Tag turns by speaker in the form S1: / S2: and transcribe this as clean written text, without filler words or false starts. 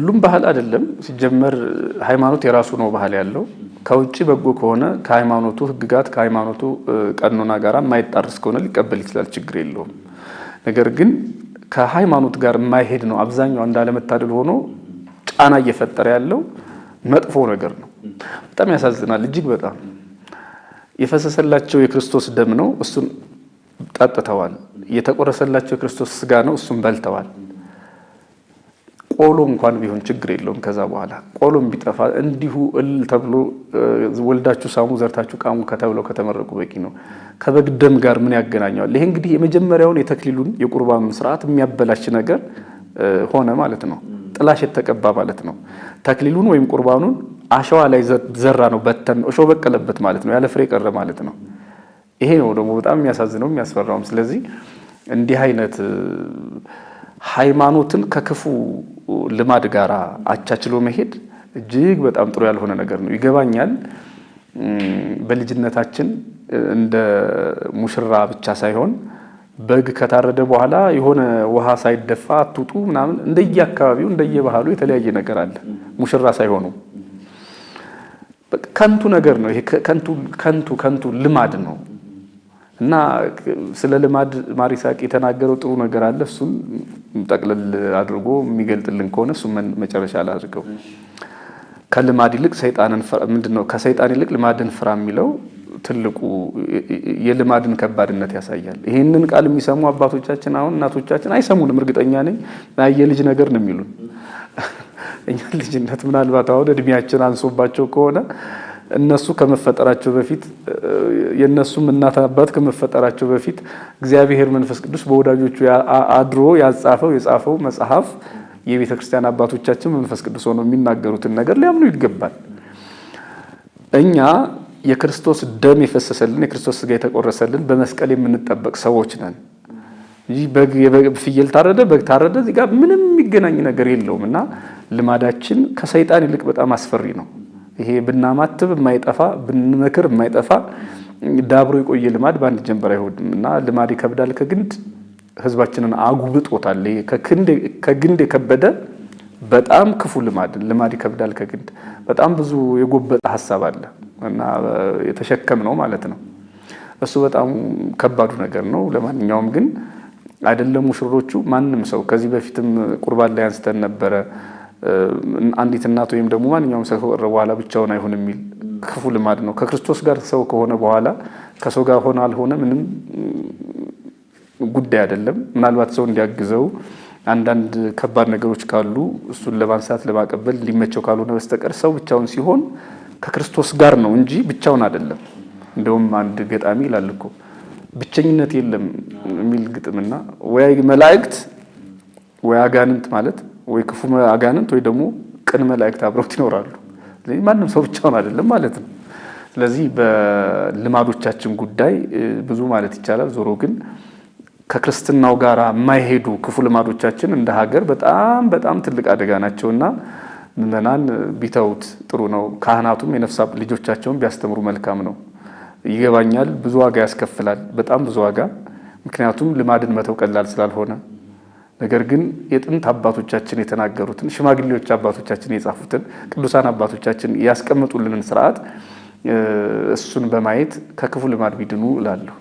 S1: ሁሉም ባህል አይደለም። ሲጀመር ሃይማኖት የራሱ ነው ባህል ያለው። ከውጭ በጎ ከሆነ፣ ከሃይማኖቱ ሕግጋት ከሃይማኖቱ ቀኖና ጋር የማይጣርስ ከሆነ ሊቀበል ይችላል፣ ችግር የለውም። ነገር ግን ከሃይማኖት ጋር የማይሄድ ነው አብዛኛው እንዳለመታደል ሆኖ ጫና እየፈጠረ ያለው መጥፎ ነገር ነው። በጣም ያሳዝናል። እጅግ በጣም የፈሰሰላቸው የክርስቶስ ደም ነው፣ እሱን ጠጥተዋል። የተቆረሰላቸው የክርስቶስ ስጋ ነው፣ እሱን በልተዋል። ቆሎ እንኳን ቢሆን ችግር የለውም። ከዛ በኋላ ቆሎም ቢጠፋ እንዲሁ እልል ተብሎ ወልዳችሁ ሳሙ ዘርታችሁ ቃሙ ከተብለው ከተመረቁ በቂ ነው። ከበግ ደም ጋር ምን ያገናኘዋል? ይሄ እንግዲህ የመጀመሪያውን የተክሊሉን የቁርባኑን ስርዓት የሚያበላሽ ነገር ሆነ ማለት ነው። ጥላሽ የተቀባ ማለት ነው። ተክሊሉን ወይም ቁርባኑን አሸዋ ላይ ዘራ ነው፣ በተን ነው፣ እሾህ በቀለበት ማለት ነው። ያለ ፍሬ ቀረ ማለት ነው። ይሄ ነው ደግሞ በጣም የሚያሳዝነው የሚያስፈራውም። ስለዚህ እንዲህ አይነት ሃይማኖትን ከክፉ ልማድ ጋር አቻችሎ መሄድ እጅግ በጣም ጥሩ ያልሆነ ነገር ነው። ይገባኛል። በልጅነታችን እንደ ሙሽራ ብቻ ሳይሆን በግ ከታረደ በኋላ የሆነ ውሃ ሳይደፋ አትውጡ ምናምን፣ እንደየአካባቢው እንደየባህሉ የተለያየ ነገር አለ። ሙሽራ ሳይሆኑ ከንቱ ነገር ነው። ይሄ ከንቱ ከንቱ ከንቱ ልማድ ነው። እና ስለ ልማድ ማር ይስሐቅ የተናገረው ጥሩ ነገር አለ። እሱን ጠቅልል አድርጎ የሚገልጥልን ከሆነ እሱን መጨረሻ ላድርገው። ከልማድ ይልቅ ሰይጣንን ምንድን ነው፣ ከሰይጣን ይልቅ ልማድን ፍራ የሚለው ትልቁ የልማድን ከባድነት ያሳያል። ይህንን ቃል የሚሰሙ አባቶቻችን አሁን እናቶቻችን አይሰሙንም፣ እርግጠኛ ነኝ። የልጅ ነገር ነው የሚሉን። እኛ ልጅነት ምናልባት አሁን እድሜያችን አንሶባቸው ከሆነ እነሱ ከመፈጠራቸው በፊት፣ የእነሱም እናት አባት ከመፈጠራቸው በፊት እግዚአብሔር መንፈስ ቅዱስ በወዳጆቹ አድሮ ያጻፈው የጻፈው መጽሐፍ የቤተ ክርስቲያን አባቶቻችን መንፈስ ቅዱስ ሆነው የሚናገሩትን ነገር ሊያምኑ ይገባል። እኛ የክርስቶስ ደም የፈሰሰልን፣ የክርስቶስ ስጋ የተቆረሰልን፣ በመስቀል የምንጠበቅ ሰዎች ነን እንጂ በግ ፍየል ታረደ በግ ታረደ እዚህ ጋር ምንም የሚገናኝ ነገር የለውም። እና ልማዳችን ከሰይጣን ይልቅ በጣም አስፈሪ ነው። ይሄ ብናማትብ የማይጠፋ፣ ብንመክር የማይጠፋ፣ ዳብሮ የቆየ ልማድ በአንድ ጀንበር አይሆንም። እና ልማድ ይከብዳል ከግንድ ህዝባችንን አጉብጦታል። ከግንድ የከበደ በጣም ክፉ ልማድ፣ ልማድ ይከብዳል ከግንድ፣ በጣም ብዙ የጎበጠ ሀሳብ አለ እና የተሸከም ነው ማለት ነው። እሱ በጣም ከባዱ ነገር ነው። ለማንኛውም ግን አይደለም ሙሽሮቹ፣ ማንም ሰው ከዚህ በፊትም ቁርባን ላይ አንስተን ነበረ። አንዲት እናት ወይም ደግሞ ማንኛውም ሰው ከቆረበ በኋላ ብቻውን አይሁን የሚል ክፉ ልማድ ነው። ከክርስቶስ ጋር ሰው ከሆነ በኋላ ከሰው ጋር ሆነ አልሆነ ምንም ጉዳይ አይደለም። ምናልባት ሰው እንዲያግዘው አንዳንድ ከባድ ነገሮች ካሉ እሱን ለማንሳት ለማቀበል እንዲመቸው ካልሆነ በስተቀር ሰው ብቻውን ሲሆን ከክርስቶስ ጋር ነው እንጂ ብቻውን አይደለም። እንደውም አንድ ገጣሚ ይላል እኮ ብቸኝነት የለም የሚል ግጥምና ወይ መላእክት ወይ አጋንንት ማለት ወይ ክፉ አጋንንት ወይ ደግሞ ቅን መላእክት አብረውት ይኖራሉ። ስለዚህ ማንም ሰው ብቻውን አይደለም ማለት ነው። ስለዚህ በልማዶቻችን ጉዳይ ብዙ ማለት ይቻላል። ዞሮ ግን ከክርስትናው ጋር የማይሄዱ ክፉ ልማዶቻችን እንደ ሀገር በጣም በጣም ትልቅ አደጋ ናቸውና ምዕመናን ቢተውት ጥሩ ነው። ካህናቱም የነፍስ ልጆቻቸውን ቢያስተምሩ መልካም ነው። ይገባኛል፣ ብዙ ዋጋ ያስከፍላል፣ በጣም ብዙ ዋጋ። ምክንያቱም ልማድን መተው ቀላል ስላልሆነ። ነገር ግን የጥንት አባቶቻችን የተናገሩትን፣ ሽማግሌዎች አባቶቻችን የጻፉትን፣ ቅዱሳን አባቶቻችን ያስቀመጡልንን ስርዓት እሱን በማየት ከክፉ ልማድ ቢድኑ እላለሁ።